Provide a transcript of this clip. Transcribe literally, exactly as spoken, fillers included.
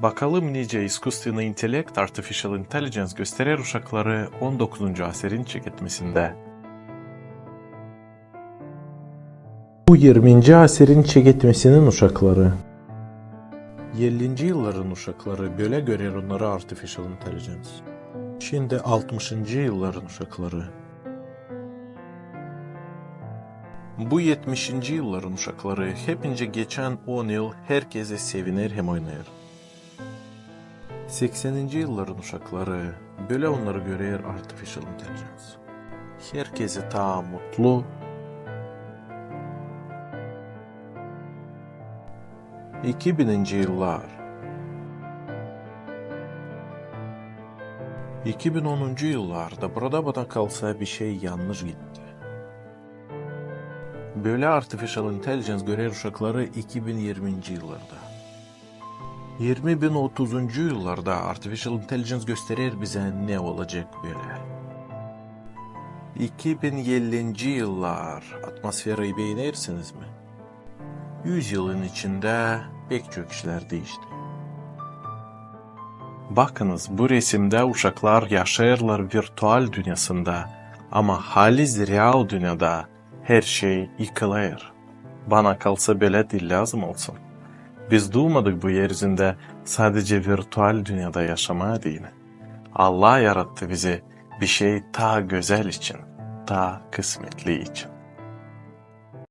Bakalım nicä iskusstvenıy intellekt, artificial intelligence, gösterer uşakları on dokuzuncu asirin çeketmesindä. Bu irminci asirin çeketmesinin uşakları. Ellinci yılların uşakları bölä görer onnarı artificial intelligence. Şindi altmışıncı yılların uşakları. Bu etmişinci yılların uşakları, hepinci geçän on yıl herkezi seviner hem oynar. Sekseninci yılların uşakları, bölä onnarı görer artificial intelligence. Herkezi taa mutlu. İki bininci yıllar. İki bin onuncu yıllarda burada bana kalsa bir şey yannış gitti. Bölä artificial intelligence görer uşakları iki bin irminci yıllarda. İrmi bin otuzuncu yıllarda artificial intelligence gösterer bizä, ne olacek bölä. İki bin ellinci yıllar atmosferayı beenersiniz mi? Üz yılın içindä pek çok işlär diişti. Bakınız, bu resimdä uşaklar yaşêêrlar virtual dünnedä, ama haliz real dünnedä her şey yıkılêr. Bana kalsa, bölä diil lääzım olsun. Biz duumadık bu er üzündä sadecä virtual dünnedä yaşamaa deyni. Allah yarattı bizi bir şey taa gözäl için, taa kısmetli için.